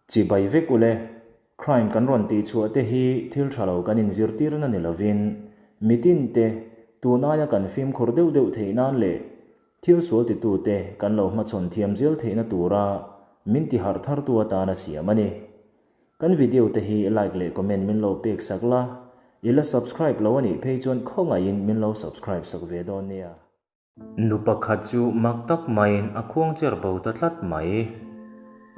Chibai vek ule, crime kan rawn tihchhuah te hi thil tha lo kan inzirtirna ni lovin mitin te tun aia kan fimkhur deuh deuh theih nan leh thil sual titute kan lo hmachhawn thiam zel theihna tura min tiharh thartu atana siam a ni. Kan video te hi like leh comment min lo pek sak la, i la subscribe lo a nih phei chuan khawngaihin min lo subscribe sak ve dawn nia. Nu pakhat chu mak tak maiin a khuangcher bo ta tlat mai.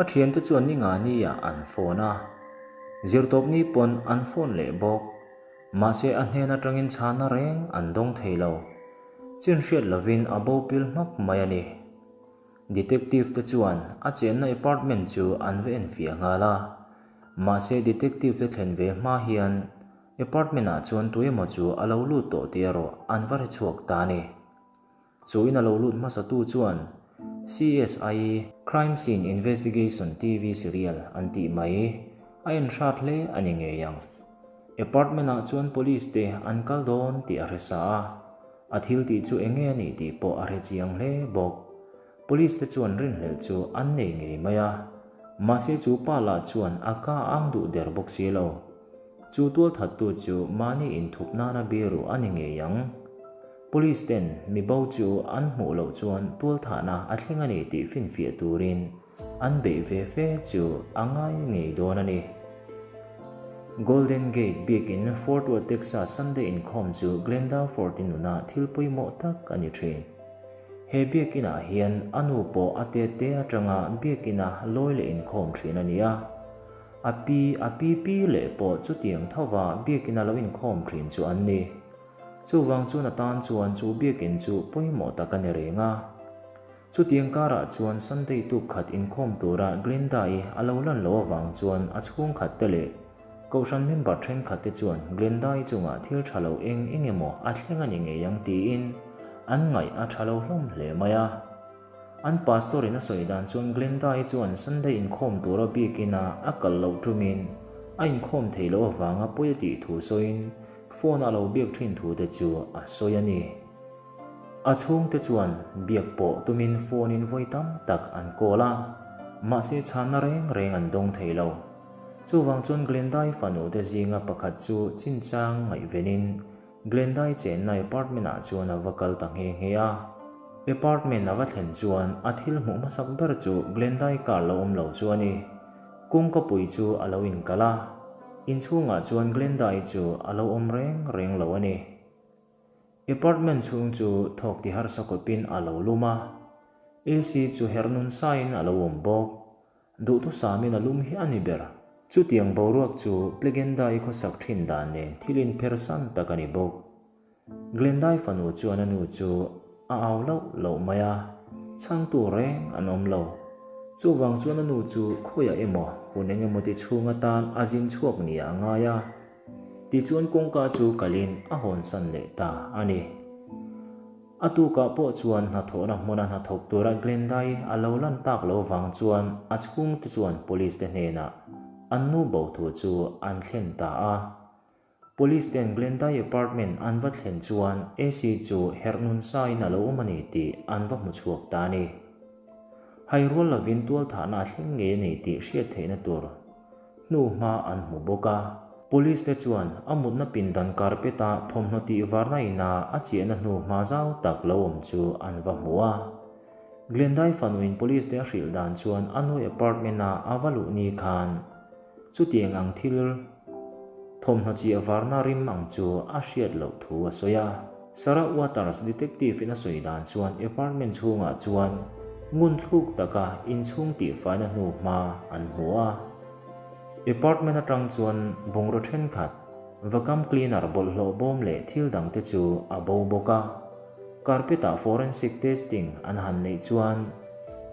A thiante chuan ni nga niah an phone a. Zirtawpni pawn an phone leh bawk. Mahse a hnen atangin chhana reng an dawng thei lo. Chin hriat lovin a bo pil hmak mai a ni. Detective te chuan a chenna apartment chu an va enfiah nghal a. Mahse detective te thlen ve hma hian Apartment ah chuan tuemaw chu a lo lut tawh tih erawh an va hre chhuak ta a ni. Chu in a lo lut hmasa tu chuan CSI, Crime Scene Investigation TV Serial an tih mai a en hrat hle a ni ngei ang. Apartment ah chuan police te an kal dawn tih a hre sa a, a thil tih chu enge a nih tih pawh a hre chiang hle bawk. Police te chuan rinhlelh chu an nei ngei mai a, mahse chu pa lah chuan a ka ang duh der bawk si lo. Chu tualthattu chu mahni inthup nana biru a ni ngei ang. Police ten mi bo chu an hmuh loh chuan tualthahna a thleng a ni tih finfiah turin an beih ve fe chu a ngai ngei dawn a ni. Golden Gate biakin Fort Worth, Texas Sunday inkhawm chu Glenda Ford-i nuna thil pawimawh tak a ni thin. He biakinah hian a nu pawh a tete atanga biakina lawi leh inkhawm thin a ni a. A pi, a pi pi leh pawh chutiang thova biakina lo inkhawm thin chu an ni. Chuvang chuan a tan chuan chu biakin chu pawimawh tak a ni reng a. Chutiang karah chuan Sunday tuk khat inkhawm tura Glenda-i a lo lan loh avang chuan a chhungkhat te leh Kohhran member thenkhat te chuan Glenda-i chungah thil tha lo eng eng emaw a thleng a ni ngei ang tiin an ngaih a tha lo hlawm hle mai a. An pastor in a sawi dan chuan Glenda-i chuan Sunday inkhawm tura biakin a a kal loh tumin a inkhawm theih loh avanga pawi a tih thu sawiin phone a lo biak thin thu te chu a sawi a ni. A chhungte chuan biak pawh tumin phone in vawi tam tak an call a, mahse chhanna reng reng an dawng thei lo. Chuvang chuan Glenda-i fanu te zinga pakhat chu chinchang ngaihvenin Glendai chenna apartment ah chuan a va kal ta nghe nghe a. Apartment a va thlen chuan a thil hmuh hmasak ber chu Glendai car lo awm lo chu a ni. Kawngkapui chu a lo inkalh a, inchhungah chuan Glendai chu a lo awm reng reng lo a ni. Apartment chhung chu thawk ti harsa kawpin a lo lum a, AC chu herh nun sain a lo awm bawk. Duhthusamin a lum hi a ni ber. Chutiang boruak chu Plegendai khawsak thin dan nen thil inphersan tak a ni bawk. Glendai fanu chuan a nu chu a au loh loh mai a, chhangtu reng an awm lo. Chuvang chuan a nu chu khawiah emaw hun eng emaw ti chhung atan a zin chhuak nia a ngai a. Tichuan kawngka chu kalin a hawnsan leh ta a ni. A tukah pawh chuan hnathawhna hmuna hnathawk tura Glendai a lo lan tak loh vang chuan a chhungte chuan Police te hnenah an nu bo thu chu an thlen ta a. Police ten Glendai apartment an va thlen chuan AC chu herh nun sain a lo awm a ni tih an va hmu chhuak ta a ni. Hai rual lovin tualthahna a thleng ngei a ni tih hriat theihna tur Hnu hma an hmu bawk a. Police te chuan a mutna pindan carpet a thawmhnaw tih varna ina a chiahna hnu hma zau tak lo awm chu an va hmu a. Glendai fanuin police te a hrilh dan chuan a nu apartment a a va luh ni khan chutiang ang thil thawmhnaw chiah varna rim ang chu a hriat loh thu a sawi a. Sarah Waters detective in a sawi dan chuan apartment chhungah chuan ngun thluk taka inchhung tihfaina hnu hma an hmu a. Apartment atang chuan bungraw thenkhat, vacuum cleaner bawlhhlawh bawm leh thil dangte chu a bo bawk a. Carpet ah forensic testing an han neih chuan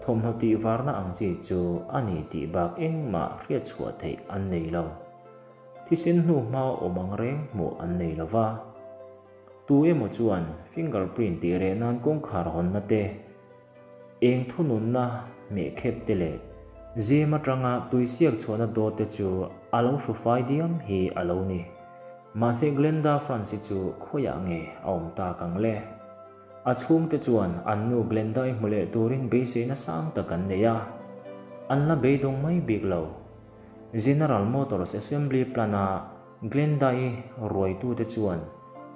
thawmhnaw tihvarna ang chi chu a ni tih bak engmah hriatchhuah theih an nei lo. Thisen hnu hma awm ang reng hmuh an nei lo va. Tu emaw chuan finger print tih reh nan kawngkhar hawnna te, eng thununna hmehkhep te leh zem atanga tuisiak chhuahna dawt te chu a lo hru fai diam hi a lo ni. Mahse Glenda Franz-i chu khawiah nge a awm tak ang le? A chhungte chuan an nu Glenda-i hmu leh turin beiseina sang tak an nei a, an la beidawng mai bik lo. General Motors Assembly Plant-a Glenda-i ruaitute chuan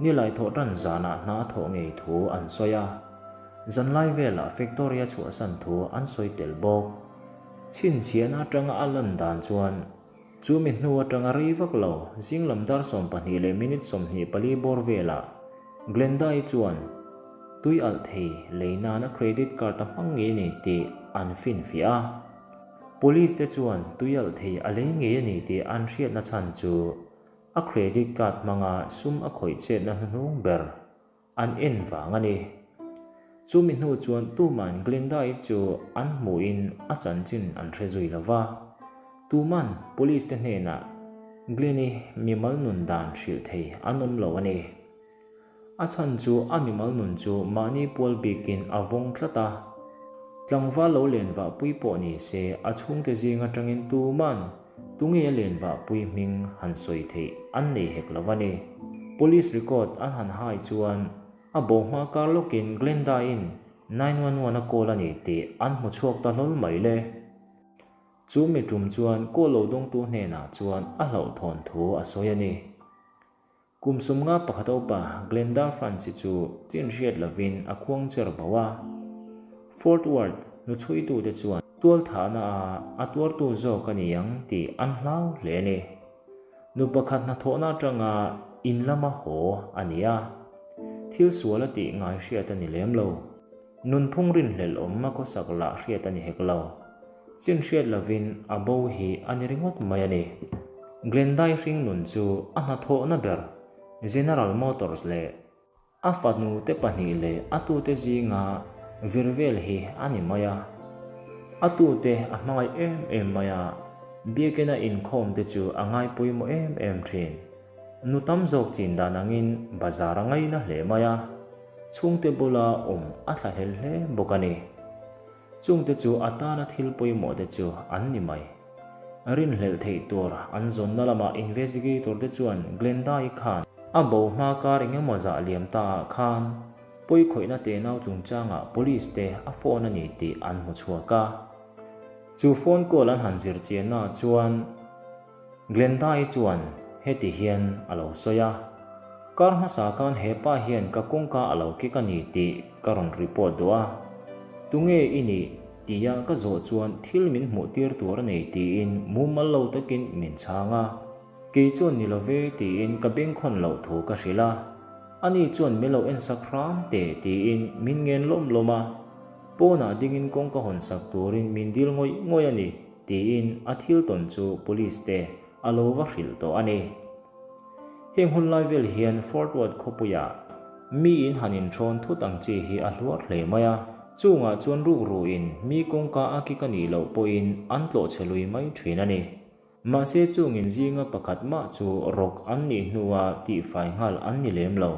nilai thawh tan zanah hna a thawh ngei thu an sawi a, zanlai velah factory a chhuahsan thu an sawi tel bawk. Chhinchhiahna atanga a lan dan chuan chu mi hnu atanga rei vak lo zinglam dar 12 leh minute 24 bawr velah Glenda-i chuan tui alh thei lei nana credit card a hmang ngei a ni tih an finfiah a. Police te chuan tui alh thei a lei ngei a ni tih an hriatna chhan chu a credit card hmanga sum a khawih chetna hnuhnung ber an en vang a ni. Chumi hnu chuan tuman Glenda-i chu an hmuhin a chanchin an hre zui lo va. Tuman police te hnenah Glenn-i mimal nun dan hrilh thei an awm lo a ni. A chhan chu a mimal nun chu mahni pual bikin a vawng tlat a. Tlangval lo len vahpui pawh ni se a chhungte zing atangin tuman tunge a len vahpui hming han sawi theih an nei hek lo a ni. Police record an han hai chuan a bo hma kar lawkin Glenda-in 911 a call a ni tih an hmu chhuak ta hlawl mai le. Chu mi tum chuan call lo dawngtu hnenah chuan a hlauhthawn thu a sawi a ni. Kum 51 upa Glenda Franci chu chin hriat lovin a khuang cher bo a. Fort Worth hnuchhuitute chuan tualthahna a a tuartu zawk a ni ang tih an hlau hle a ni. Nu pakhat hnathawhna atanga in lama haw a ni a. Thil sual a tih ngai hriat a ni lem lo. Nunphung rinhlelh awm a khawsak lah hriat a ni hek lo. Chin hriat lovin a bo hi a ni ringawt mai a ni. Glendai hringnun chu a hnathawhna ber General Motors leh a fanu te pahnih leh a tute zinga vir vel hi a ni mai a. A tute a hmangaih em em mai a, biakina inkhawm te chu a ngai pawimawh em em thin. Nu tam zawk chin dan angin bazar a ngaina hle mai a, chhungte bula awm a thlahlel hle bawk a ni. Chungte chu a tana thil pawimawh te chu an ni mai. Rinhlelh theih tur an zawnna lamah investigator te chuan Glenda-i khan a bo hma kar engemaw zah liam ta ah khan pawikhawihna tenau chungchangah police te a phone a ni tih an hmu chhuak a. Chu phone call an han zir chianna ah chuan Glenda-i chuan heti hian a lo sawi a, Kar hmasa khan he pa hian ka kawngka a lo kek a ni tih ka rawn report duh a. Tunge i nih? tia ka zawh chuan thil min hmuh tir tur a nei tiin mumal lo takin min chhang a. Kei chuan ni lo ve tiin ka bengkhawn loh thu ka hrilh a. Ani chuan min lo ensak hram teh tiin min ngen lawm lawm a. Pawnah dingin kawngka hawnsak turin min dil ngawih ngawih a ni. Tiin a thil tawn chu police te a lo va hrilh tawh a ni. Heng hun lai vel hian Fort Worth khawpuiah mi in han inhrawn thut ang chi hi a hluar hle mai a, chungah chuan rukruin mi kawngka a kik a nih loh pawhin an tlawh chhe lui mai thin a ni. Mahse chungin zinga pakhat mah chu rawk an nih hnua tihfai nghal an ni lem lo.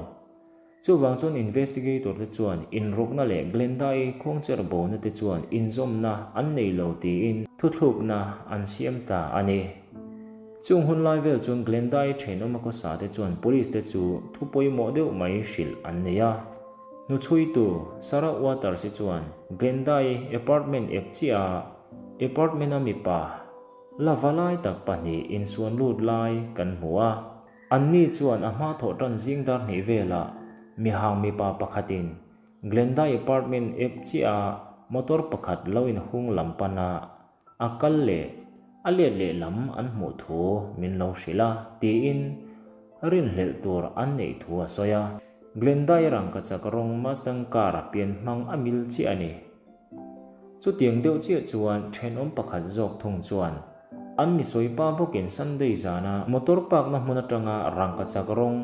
Chuvang chuan investigator te chuan inrawkna leh Glenda-i khuangcher bona te chuan inzawmna an nei lo tiin thuthlukna an siam ta a ni. Chung hun lai vel chuan Glenda-i thenawm a khawsa te chuan police te chu thu pawimawh deuh mai hrilh an nei a. Hnuchhuitu Sarah Waters-i chuan Glenda-i apartment ep chiah a apartment-a mipa la va lai tak pahnih insuan lut lai kan hmu a. Anni chuan a hma thawh tan zing dar hnih velah mihang mipa pakhatin Glenda apartment ep chiah a motor pakhat lo inhung lam pana a kal leh a let leh lam an hmuh thu min lo hrilh a tiin rinhlelh tur an neih thu a sawi a. Glenda-i rangkachak rawng Mustang car a pian hmang a mil chiah a ni. Chutiang deuh chiah chuan thenawm pakhat zawk thung chuan an misawi pa bawkin Sunday zana motor park-na hmun atanga rangkachak rawng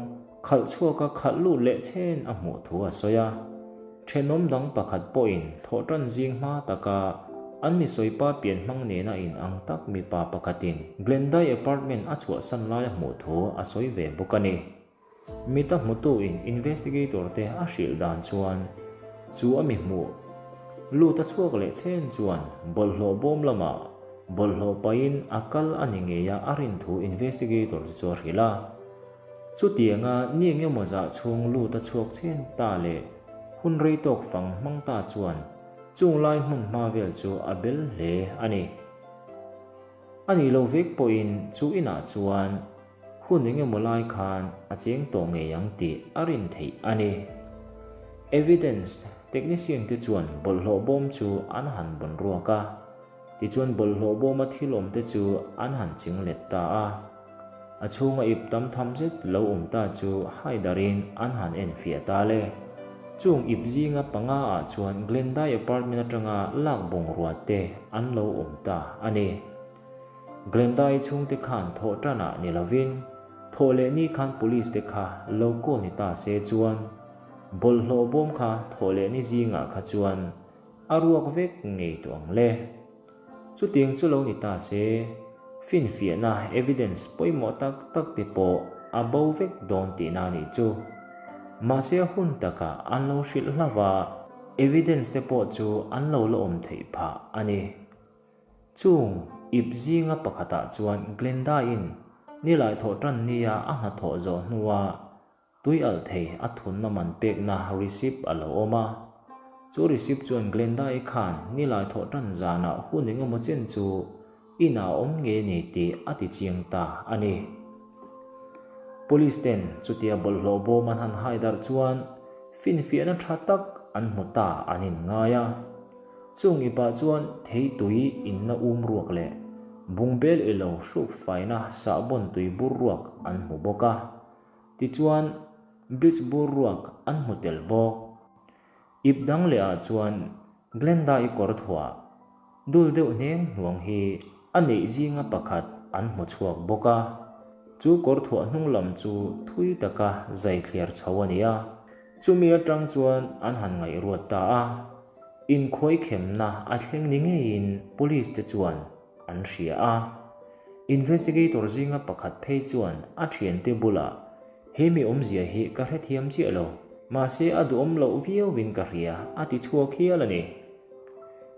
khalh chhuaka khalh lut leh chen a hmuh thu a sawi a. Thenawm dang pakhat pawhin thawhtan zing hma taka an misawi pa pian hmang nena in ang tak mipa pakhatin Glendai apartment a chhuahsan lai a hmuh thu a sawi ve bawk a ni. Mita hmutu in investigator te a hrilh dan chuan chu a mi hmuh lut a chhuak leh chen chuan bawlhhlawh bawm lamah bawlhhlawh pahin a kal a ni ngei a a rin thu investigator te chu a hrilh a. Chutianga ni engemaw zah chhung lut a chhuak chen ta leh hun rei tawk fang hmang ta chuan chung lai hmun hma vel chu a bel hle a ni. A nih loh vek pawhin chu inah chuan hun eng emaw lai khan a cheng tawh ngei ang tih a rin theih a ni. Evidence technician te chuan bawlhhlawh bawm chu an han bawn ruak a, tichuan bawlhhlawh bawma thil awm te chu an han ching let ta a. A chhunga ip tam tham zet lo awm ta chu haidarin an han enfiah ta le. Chung ip zinga panga ah chuan Glendai apartment atanga lak bungrua te an lo awm ta a ni. Glendai chhungte khan thawh tanah ni lovin thawh leh ni khan police te kha lo call ni ta se chuan bawlhhlawh bawm kha thawh leh ni zingah kha chuan a ruak vek ngei tawh ang le. Chutiang chu lo ni ta se, finfiahna, evidence, pawimawh tak tak te pawh a bo vek dawn tihna a nih chu. Mahse a hun takah an lo hrilh hlauh a, evidence te pawh chu an lo la awm theih phah a ni. Chung ip zinga pakhatah chuan Glenda-in nilai thawh tan nia a hnathawh zawh hnua Tui alh thei a thunna man pekna receipt a lo awm a. Chu receipt chuan Glenda-i khan nilai thawh tan zanah hun eng emaw chen chu inah a awm ngei a ni tih a ti chiang ta a ni. Police ten chutia bawlhhlawh bawm an han hai darh chuan finfiahna tha tak an hmu ta an inngai a. Chung ipah chuan thei tui inna um ruak leh bungbel ilo hruk faina sahbawn tui bur ruak an hmu bawk a. Tichuan, bleach bur ruak an hmu tel bawk. Ip dang leh ah chuan Glenda-i kawr thuah dul deuh hneng hnuang hi a neih zinga pakhat an hmu chhuak bawk a. Chu kawr thuah hnung lam chu thui taka zai thliar chho a ni a, chumi atang chuan an han ngaihruat ta a. Inkhuaikhemna a thleng ni ngeiin police te chuan an hria a. Investigator zinga pakhat phei chuan a thiante bulah, He mi awmzia hi ka hrethiam chiah lo, mahse a duhawm loh viauin ka hria, a ti chhuak hial a ni.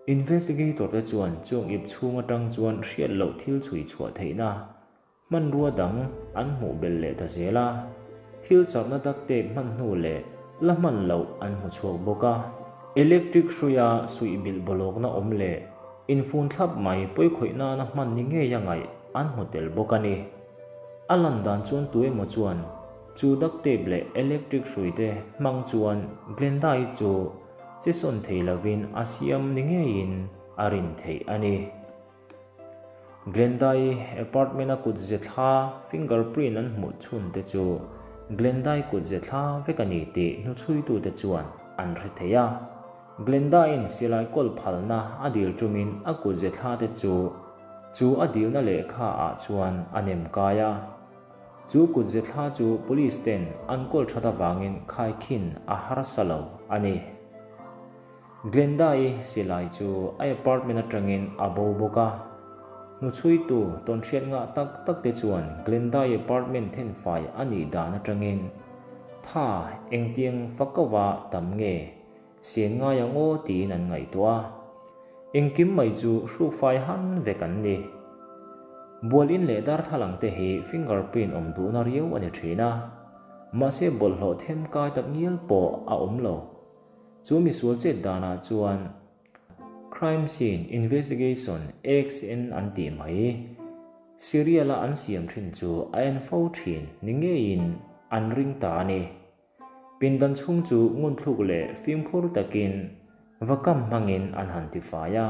Investigator te chuan chung ip chhung atang chuan hriat loh thil chhui chhuah theihna Hmanrua dang an hmuh belh leh ta zel a, thil chakna duct tape hman hnu leh la hman loh an hmu chhuak bawk a. Electric hruia suih bilh bawlawkna awm leh infun thlap mai pawikhawih nana hman ni ngeia ngaih an hmu tel bawk a ni. A lan dan chuan tu emaw chuan chu duct tape leh electric hrui te hmang chuan Glenda-i chu che sawn thei lovin a siam ni ngeiin a rin theih a ni. Glendai apartment a kut ze thla finger print an hmuh chhun te chu Glendai kut ze thla vek a ni tih hnuchhuitute chuan an hre thei a. Glendaiin silai kawl phalna a dil tumin a kut ze thla te chu chu a dilna lehkha ah chuan a nem kai a. Chu kut ze thla chu police ten an kawl that avangin khaikhin a harsa lo a ni. Glenda-i silai chu a apartment atangin a bo bawk a. Hnuchhuitu tawnhriat ngah tak tak te chuan Glenda-i apartment thenfai a nih dan atangin tha engtiang fakauva tam nge sen ngai ang aw tiin an ngaihtuah a. Engkim mai chu hrukfai han vek an ni. Bual in leh darthlalang te hi fingerprint awm duhna riau a ni thin a, mahse bawlhhlawh them kai tak ngial pawh a awm lo. Chu misual chet danah chuan Crime Scene Investigation AXN an tih mai, Serial-a an siam thin chu a en fo thin ni ngeiin an ring ta a ni. Pindan chhung chu ngunthluk leh fimkhur takin vakam hmangin an han tifai a.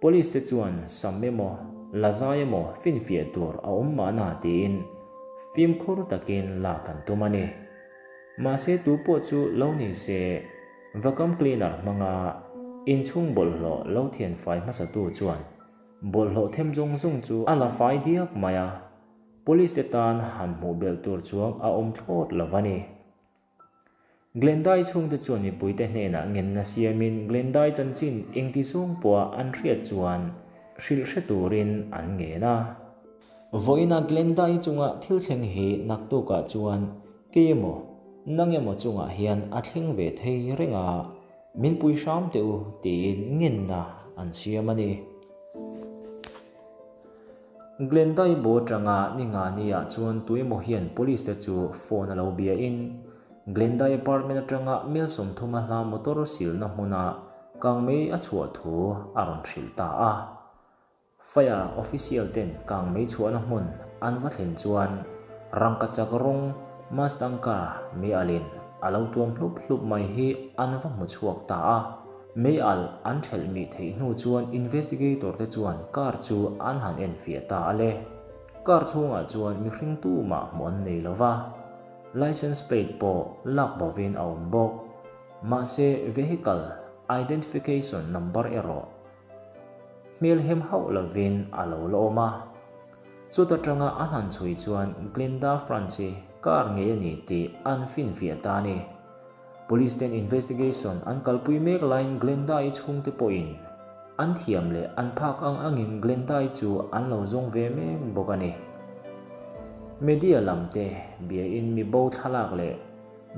Police te chuan sam emaw, la zai emaw finfiah tur a awm mahna tiin fimkhur takin lak an tum a ni. Mahse tu pawh chu lo ni se, vacuum cleaner hmanga inchhung bawlhhlawh lo thianfai hmasatu chuan bawlhhlawh them zawng zawng chu a la fai diak mai a, police te tan han hmuh belh tur chuang a awm thlawt lo va ni. Glendai chhungte chuan mipuite hnenah ngenna siamin Glendai chanchin engti zawng pawha an hriat chuan hrilh hre turin an ngen a. Vawiina Glendai chunga thil thleng hi naktukah chuan kei emaw, nang emaw chungah hian a thleng ve thei reng a, min pui hram teh u tiin ngenna an siam a ni. Glendai bo atanga Ningani ah chuan tuemaw hian police te chu phone a lo bia in Glendai apartment atanga mel 30 a hla motor silna hmuna kangmei a chhuah thu a rawn hrilh ta a. Fire official ten kang mei chhuahna hmun an va thlen chuan rangkachak rawng Mustang car mei alhin a lo tuam hlup hlup mai hi an va hmu chhuak ta a. Mei alh an thelh mih theih hnu chuan investigator te chuan car chu an han enfiah ta a le. Car chhungah chuan mihring tumah hmuh an nei lo va, license plate pawh lak bovin a awm bawk. Mahse vehicle identification number erawh Hmelhem hauh lovin a lo la awm a. Chuta tanga an han chhui chuan Glenda Franz hi car ngei a ni tih an finfiah ta a ni. Police ten investigation an kalpui mek laiin Glenda-i chhungte pawhin an thiam leh an phak ang angin Glenda-i chu an lo zawng ve mek bawk a ni. Media lamte biain mi bo thlalak leh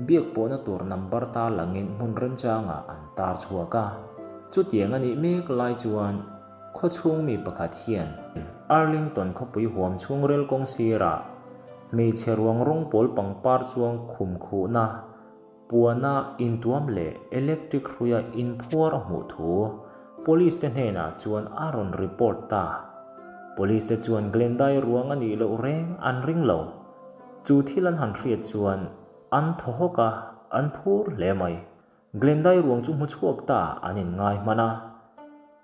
Biak pawhna tur number tar langin hmun remchangah an tar chhuak a. Chutiang a nih mek lai chuan khawchhung mi pakhat hian Arlington khawpui huam chhung rel kawng sirah hmeichhe ruang rawng pawl pangpar chuang khum khuhna, puana intuam leh electric hruia inphuar a hmuh thu Police te hnenah chuan a rawn report ta. Police te chuan Glendai ruang a nih loh reng an ring lo. Chu thil an han hriat chuan an thaw hawk a, an phur hle mai. Glendai ruang chu hmu chhuak ta an inngai hman a.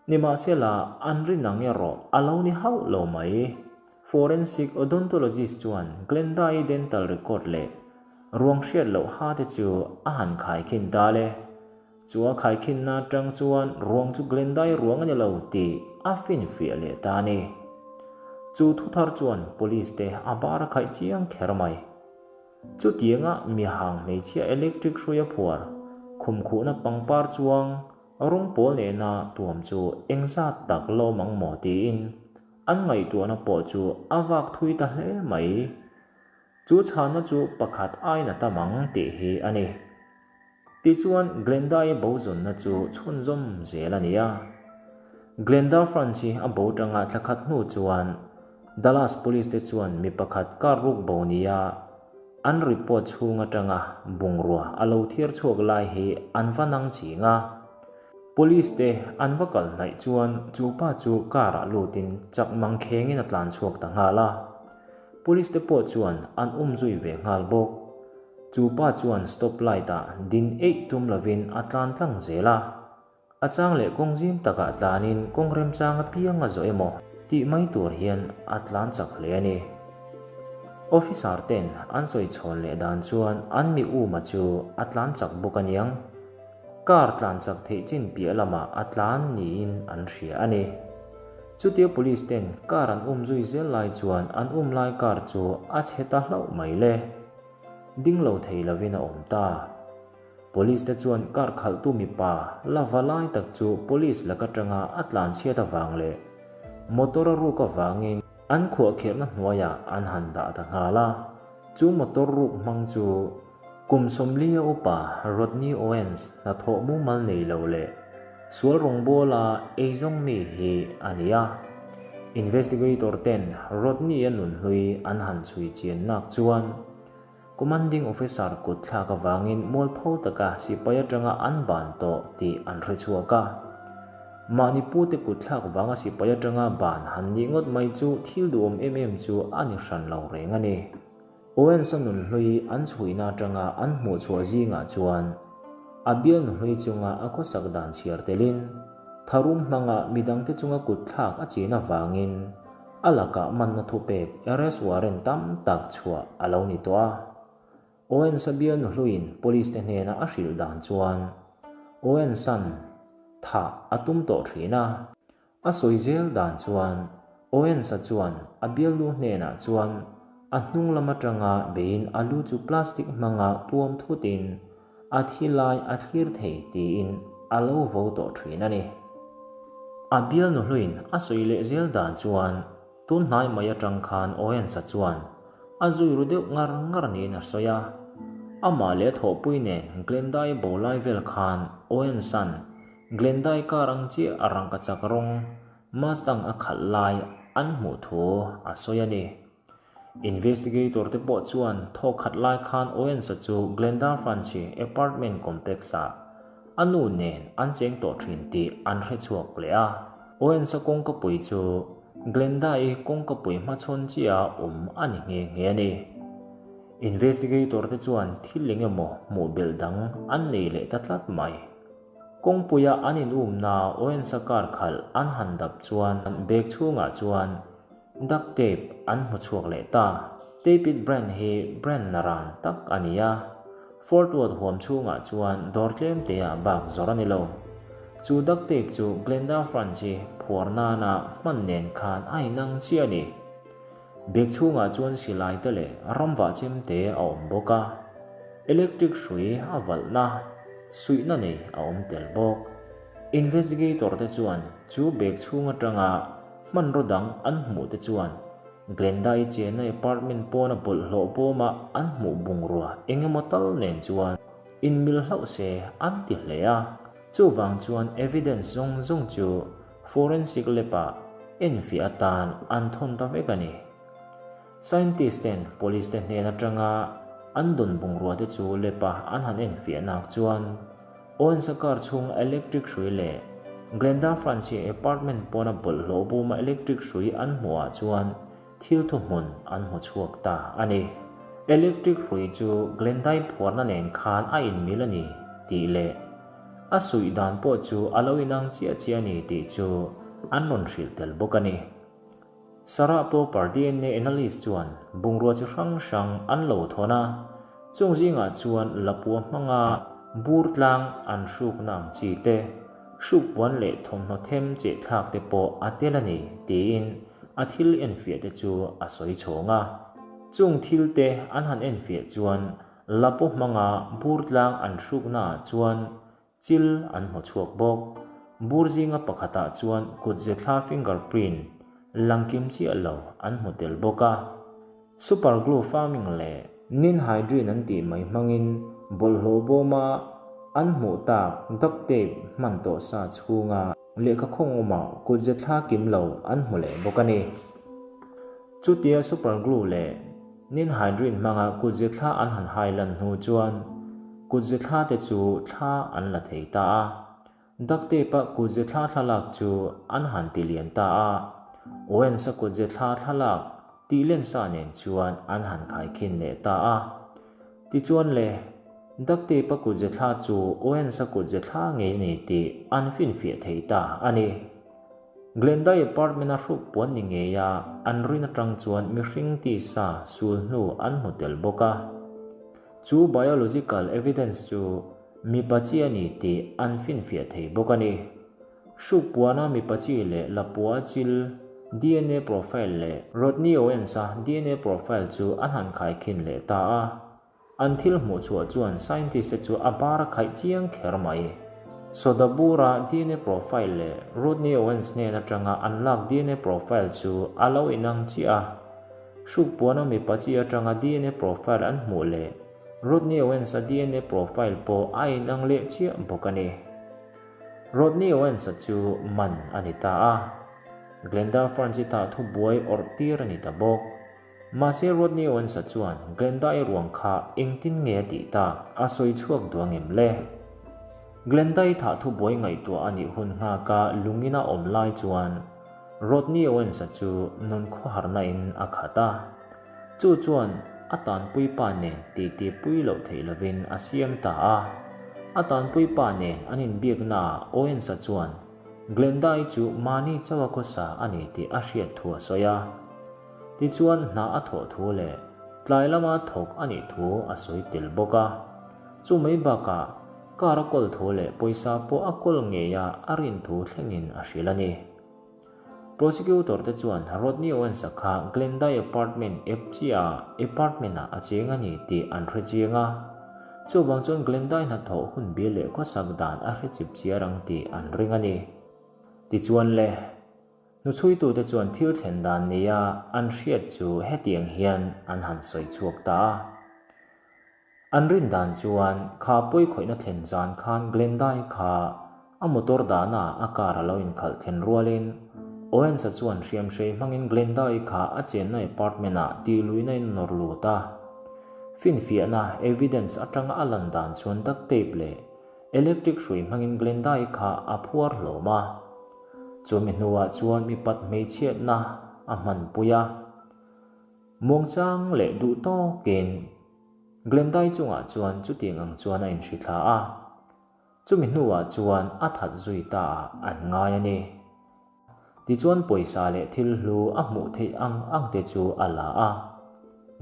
Nimahsela, an rin ang erawh a lo ni hauh lo mai. Forensic odontologist chuan Glendai dental record leh ruang hriat loh ha te chu a han khaikhin ta le. Chu a khaikhinna atang chuan ruang chu Glendai ruang a ni lo tih a finfiah leh ta a ni. Chu thuthar chuan police te a bar a khaih chiang kher mai. Chutianga mihang hmeichhia electric hrui a phuar, khumkhuhna pangpar chuang rawng pawl nena tuam chu engzat tak lawm ang maw tiin an ngaihtuahna pawh chu a vak thui ta hle mai. Chu chhanna chu pakhat aiin a tam ang tih hi a ni. Tichuan, Glenda-i bo zawnna chu chhunzawm zel a ni a. Glenda Franz hi a bo tanga thla khat hnu chuan Dallas Police te chuan mi pakhat car ruk bo nia an report chhung atanga bungrua a lo thiar chhuak lai hi an va nang ching a. Police te an va kal hnaih chuan chu pa chu car ah lutin chak mang khengin a tlan chhuak ta nghal a. Police te pawh chuan an umzui ve nghal bawk. Chu pa chuan stop light ah din eih tum lovin a tlan tlang zel a. A chang leh kawng zim takah tlanin kawng remchang apiang a zawh emaw tih mai tur hian a tlan chak hle a ni. Officer ten an sawi chhawn leh dan chuan an mi uma chu a tlan chak bawk aniang. Car tlan chak theih chin piah lamah a tlan niin an hria a ni. Chutia police ten car an um zui zel lai chuan an um lai car chu a chhe ta hlauh mai le. Ding lo thei lovin a awm ta. Police te chuan car khalhtu mipa la va lai tak chu police lak atanga a tlan chhiat avang leh motor a ruk avangin an khuahkhirhna hnuaiah an han dah ta nghal a. Chu motor ruk hmang chu kum 40 a upa Rodney Owens hnathawh mumal nei lo leh sual rawngbawla eizawng mi hi a ni a. Investigator ten Rodney-a nunhlui an han chhui chian nak chuan Commanding Officer kut thlak avangin mualpho taka sipai atanga an ban tawh tih an hre chhuak a. Mahni pute kut thlak vanga sipai atanga ban han nih ngawt mai chu thil duhawm em em chu a ni hran lo reng a ni. Owens-a nunhlui an chhuihna atanga an hmuh chhuah zingah chuan a bial nuhlui chunga a khawsak dan chhiar telin tharum hmanga midangte chunga kut thlak a chin avangin a lakah manna thupek arrest warrant tam tak chhuah a lo ni tawh a. Owens-a bial nuhluiin police te hnena a hrilh dan chuan Owens-a'n thah a tum tawh thin a. A sawi zel dan chuan Owens-a chuan a bialnu hnenah chuan a hnung lam atanga beiin a lu chu plastic hmanga tuam thutin a thi lai a thlir thei tiin a lo vo tawh thin a ni. A bialnu hluin a sawi leh zel dan chuan tun hnai mai atang khan Owens-a chuan a zui ru deuh ngar ngar niin a sawi a. Amah leh a thawhpui nen Glendai bo lai vel khan Owens-a'n Glendai car ang chiah a rangkachak rawng Mustang a khalh lai an hmuh thu a sawi a ni. Investigator te pawh chuan thawk khat lai khan Owens-a chu Glenda Franchi apartment complex-ah a nu nen an cheng tawh thin tih an hre chhuak leh a. Owens-a kawngkapui chu Glenda-i kawngkapui hmachhawn chiah a awm a ni nghe nghe a ni. Investigator te chuan thil eng emaw hmuh belh dang an nei leh ta tlat mai. Kawngpuia an in umna Owens-a car khalh an han dap chuan bag chhungah chuan duct tape an hmu chhuak leh ta. Tape it brand hi brand naran tak a ni a, Fort Worth huam chhungah chuan dawr tlem teah bak zawrh a ni lo. Chu duct tape chu Glenda Franz-i phuar nana hman nen khan a inang chiah a ni. Bag chhungah chuan silai te leh ramvah chem te a awm bawk a, electric hrui a valhna, suihna nei a awm tel bawk. Investigator te chuan chu bag chhung atanga hmanraw dang an hmuh te chuan Glenda-i chenna apartment pawna bawlhhlawh bawma an hmuh bungrua eng emaw tal nen chuan inmil hlauh se an ti hle a, chuvang chuan evidence zawng zawng chu Forensic lab-ah enfiah atan an thawn ta vek a ni. Scientist ten police te hnen atanga an dawn bungrua te chu lab-a an han enfiah nak chuan Owens-a car chhung electric hrui leh Glenda Francie apartment pawna bawlhhlawh buma electric hrui an hmuhah chuan thil thuhmun an hmu chhuak ta a ni. Electric hrui chu Glenda-i phuarna nen khan a inmil a ni tih leh A suih dan pawh chu a lo inang chiah chiah a ni tih chu an rawn hrilh tel bawk a ni. Sarah Popper dna analyst chuan bungrua chi hrang hrang an lo thawn a, chung zingah chuan lapua hmanga bur tlang an hrukna ang chi te, hrukpuan leh thawmhnaw them cheh thlak te pawh a tel a ni tiin a thil enfiah te chu a sawi chhawng a. Chung thil te an han enfiah chuan Lapu hmanga bur tlang an hruknaah chuan chil an hmu chhuak bawk. Bur zinga pakhatah chuan kutze thla finger print lang kim chiah lo an hmu tel bawk a. Super glue farming leh ninhydrin an tih mai hmangin bawlhhlawh bawma an hmuh tak duct tape hman tawh sa chhunga lehkha khawng awmah kutze thla kim lo an hmu leh bawk a ni. Chutia super glue leh Ninhydrin hmanga kutze thla an han hai lan hnu chuan kutze thla te chu thla an la thei ta a. Duct tape-a kutze thla thlalak chu an han ti lian ta a. Owens-a kutze thla thlalak tih len sa nen chuan an han khaikhin leh ta a. Tichuan le, duct tape-a kutze thla chu Owens-a kutze thla ngei a ni tih an finfiah thei ta a ni. Glendai apartment-a hruk puan ni ngei a, an rin atang chuan mihring tisa sul hnu an hmu tel bawk a. Chu biological evidence chu mipa chi a ni tih an finfiah thei bawk a ni. Hruk puana mipa chi leh lapua chil dna profile leh Rodney Owens-a dna profile chu an han khaikhin leh ta a. An thil hmuh chhuah chuan scientist te chu a bar a khaih chiang kher mai. Soda bura dna profile leh Rodney Owens hnen atanga an lak dna profile chu a lo inang chiah a. Hruk puana mipa chi atanga dna profile an hmuh leh Rodney Owens-a dna profile pawh a inang leh chiah bawk a ni. Rodney Owens-a chu man a ni ta a. Glenda Franz-i tah thubuai awrh tir a ni ta bawk. Mahse Rodney Owens-a chuan Glenda-i ruang kha engtin nge a tih tak a sawi chhuak duh angem le? Glenda-i thah thubuai ngaihtuah a nih hun nghaka lungin a awm lai chuan Rodney Owens-a chu nun khawharna in a khat a. Chu chuan a tanpui pa nen titi pui loh theih lovin a siam ta a. A tanpui pa nen an inbiaknaah Owens-a chuan Glenda-i chu mahni chauha khawsa a ni tih a hriat thu a sawi a. Tichuan hna a thawh thu leh tlai lama thawk a nih thu a sawi tel bawk a. Chu mai bakah car a kawl thu leh pawisa pawh a kawl ngei a a rin thu thlengin a hrilh a ni. Prosecutor te chuan Rodney Owens-a kha Glendai apartment ep chiah apartment ah a cheng a ni tih an hre chiang a. Chuvang chuan Glendai hnathawh hun bil leh khawsak dan a hre chip chiar ang tih an ring a ni. Tichuan le. Hnuchhuitute chuan thil thlen dan nia an hriat chu hetiang hian an han sawi chhuak ta a. An rin dan chuan kha pawi khawihna thlen zan khan Glendai kha a motor dahnaah a car a lo inkhalh thlen rualin Owens-a chuan hriamhrei hmangin Glendai kha a chenna apartment-ah tihluihna in a nawr lut a. Finfiahna, evidence, atanga a lan dan chuan duct tape leh electric hrui hmangin Glendai kha a phuar hlawm a. Chumi hnuah chuan mipat hmeichhiatna a hmanpui a. Muangchang leh duh tawkin Glendai chungah chuan chutiang ang chuan a inhrithla a. Chumi hnuah chuan a that zui ta ah an ngai a ni. Tichuan pawisa leh thil hlu a hmuh theih ang ang te chu a la a.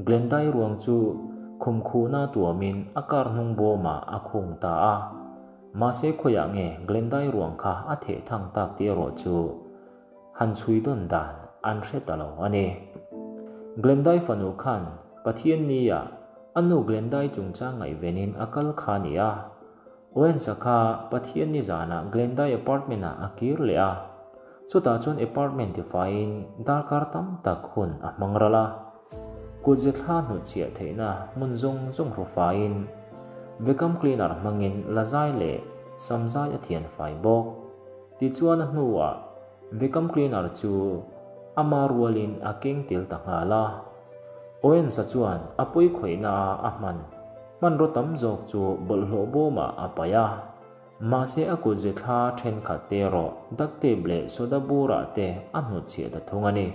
Glendai ruang chu khum khuhna tuamin a car hnung bawmah a khung ta a. Mahse khawiah nge Glendai ruang kha a theh thang tak tih erawh chu han chhui dawn dan an hre ta lo a ni. Glendai fanu khan Pathian nia a nu Glendai chungchang ngaihvenin a kal kha a ni a. Owens-a kha Pathian nizanah Glendai apartment-ah a kir leh a, chutah chuan apartment tifaiin darkar tam tak hun a hmang ral a. Kutze thla hnutchhiah theihna hmun zawng zawng hrawfaiin vacuum cleaner hmangin lazai leh samzai a thianfai bawk. Tichuan a hnuah vacuum cleaner chu ama rualin a keng tel ta nghal a. Owens-a chuan a pawi khawihna a a hman hmanraw tam zawk chu bawlhhlawh bawmah a paih a. Mahse a kutze thla thenkhat te erawh duct tape leh soda burah te a hnutchhiah ta thung a ni.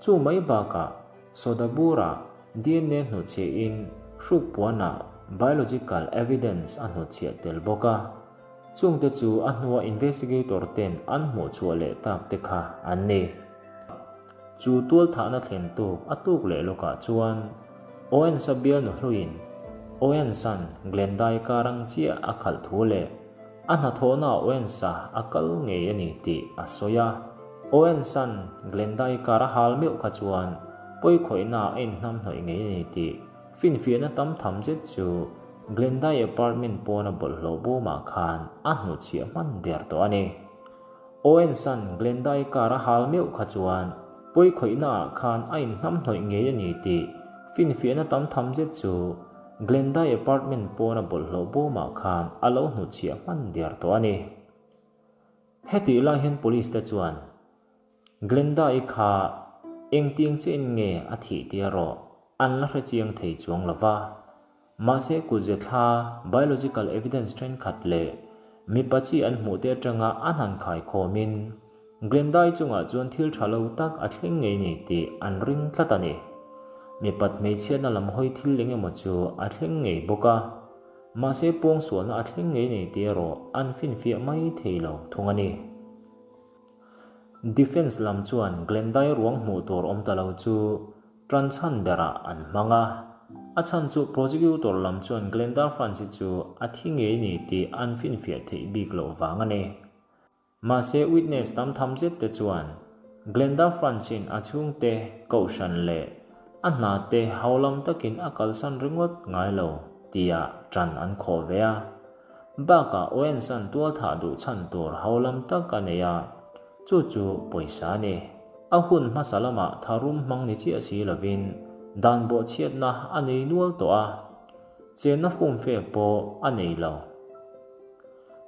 Chu mai bakah soda burah DNA hnutchhiahin hruk puanah biological evidence a hnutchhiah tel bawk a. Chungte chu a hnua investigator ten an hmuhchhuah leh tak te kha an ni. Chu tualthahna thlen tuk a tuk leh lawkah chuan Owens-a bialnu hluiin Owens-a'n Glendai car ang chiah a khalh thu leh a hnathawhnaah Owens-a a kal ngei a ni tih a sawi a. Owens-a'n Glendai car a hal meuh kha chuan pawikhawihnaah a inhnamhnawih ngei a ni tih finfiahna tam tham zet chu Glendai apartment pawna bawlhhlawh bawmah khan a hnutchhiah hman der tawh a ni. Owensan Glendai car a hal meuh kha chuan pawikhawihnaah khan a inhnamhnawih ngei a ni tih finfiahna tam tham zet chu Glendai apartment pawna bawlhhlawh bawmah khan a lo hnutchhiah hman der tawh a ni. Hetih lai hian police te chuan Glendai kha engtiang chiahin nge a thih tia rawh an la hrechiang thei chuang lo va. Mahse kutze thla, biological evidence thenkhat leh mipa chi an hmuh te atanga an han khaikhawmin Glendai chungah chuan thil tha lo tak a thleng ngei ni tih an ring tlat a ni. Mipat hmeichhiatna lam hawi thil eng emaw chu a thleng ngei bawk a, mahse pawngsualna a thleng ngei nei tih erawh an finfiah mai thei lo thung a ni. Defence lam chuan Glendai ruang hmuh tur awm ta lo chu Ṭan chhan berah an hmang a, a chhan chu prosecutor lam chuan Glenda Franz-i chu a thi ngei ni tih an finfiah theih bik loh vang a ni. Mahse witness tam tham zet te chuan Glenda Franz-in a chhungte kohhran leh a hna te haulam takin a kalsan ringawt ngai lo tia ṭan an khawh ve a. Bakah Owens-a'n tualthah duh chhan tur haulam tak a nei a, Chu chu pawisa a ni. A hun hmasa lamah tharum hmang ni chiah si lovin dan bawhchhiatna a nei nual tawh a, chenna fumfe pawh a nei lo.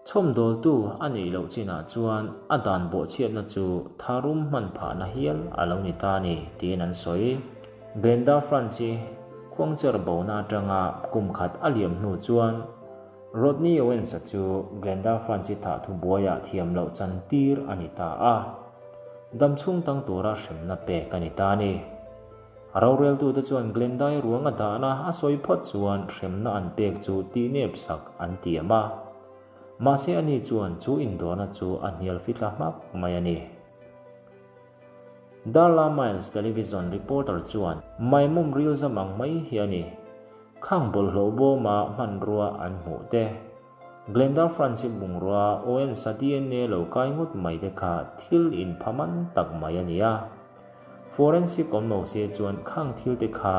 Chhawmdawltu a neih loh chinah chuan a dan bawhchhiatna chu tharum hman phahna hial a lo ni ta a ni tiin an sawi. Glenda Franz-i khuangcher bona atanga kum khat a liam hnu chuan Rodney Owens-a chu Glenda Franz-i thah thubuaiah thiam loh chan tir a ni ta a, dam chhung tang tura hremna pek a ni ta a ni. Roreltute chuan Glenda-i ruang a dahna a sawi phawt chuan hremna an pek chu tihnep sak an tiam a, mahse ani chuan chu indawrna chu a hnial fithla hmak mai a ni. Darla Miles television reporter chuan maimawm ril zam ang mai hi a ni. Khang bawlhhlawh bawma hmanrua an hmuh te, Glenda Franz-i bungrua Owens-a DNA lo kai ngawt mai te kha thil inpha man tak mai a ni a. Forensic awm lo se chuan khang thil te kha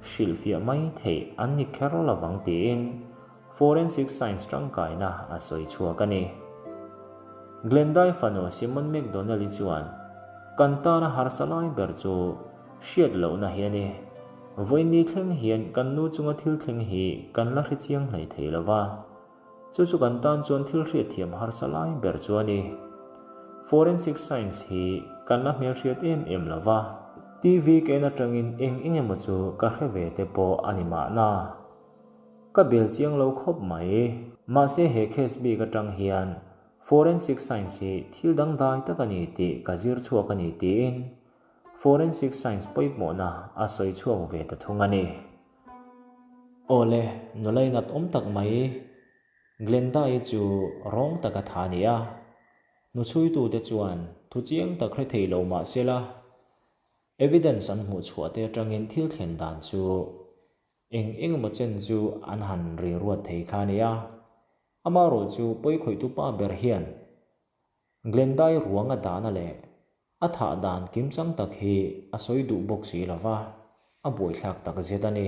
hrilhfiah mai theih an ni kher lovang tiin Forensic Science tangkaina a sawi chhuak a ni. Glendai fanu Simon McDonnell-i chuan, Kan tana harsa lai ber chu hriat lohna hi a ni. Vawiin thleng hian kan nu chunga thil thleng hi kan la hrechiang hlei thei lo va. Chu chu kan tan chuan thil hriatthiam harsa lai ber chu a ni. Forensic Science hi kan la hmelhriat em em lo va. TV ka en atangin eng eng emaw chu ka hre ve te pawh a ni mahna. Ka bel chiang lo khawp mai. Mahse he case bik atang hian Forensic Science hi thil dangdai tak a ni tih ka zir chhuak a ni tiin Forensic Science pawimawhna a sawi chhuak ve ta thung a ni. Awle, nula inat awm tak mai Glenda-i chu rawng taka tha a ni a, hnuchhuitute chuan thu chiang tak hre thei lo mah sela, Evidence an hmuh chhuah te atangin thil thlen dan chu eng eng emaw chen chu an han ri ruat thei kha a ni a. Amaherawh chu pawikhawihtu pa ber hian Glendai ruang a dahna leh a thah dan kimchang tak hi a sawi duh bawk si lo va, a buaithlak tak zet a ni.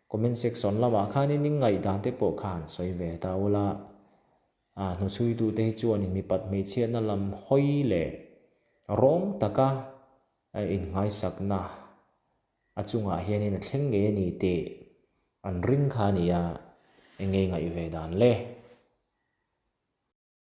Comment section lamah khanin in ngaihdan te pawh kha han sawi ve ta ula. A hnuchhuitute hi chuanin mipat hmeichhiatna lam hawi leh rawng taka innghaisakna a chungah hianin a thleng ngei a ni tih an ring kha a ni a, eng nge ngaih ve dan le?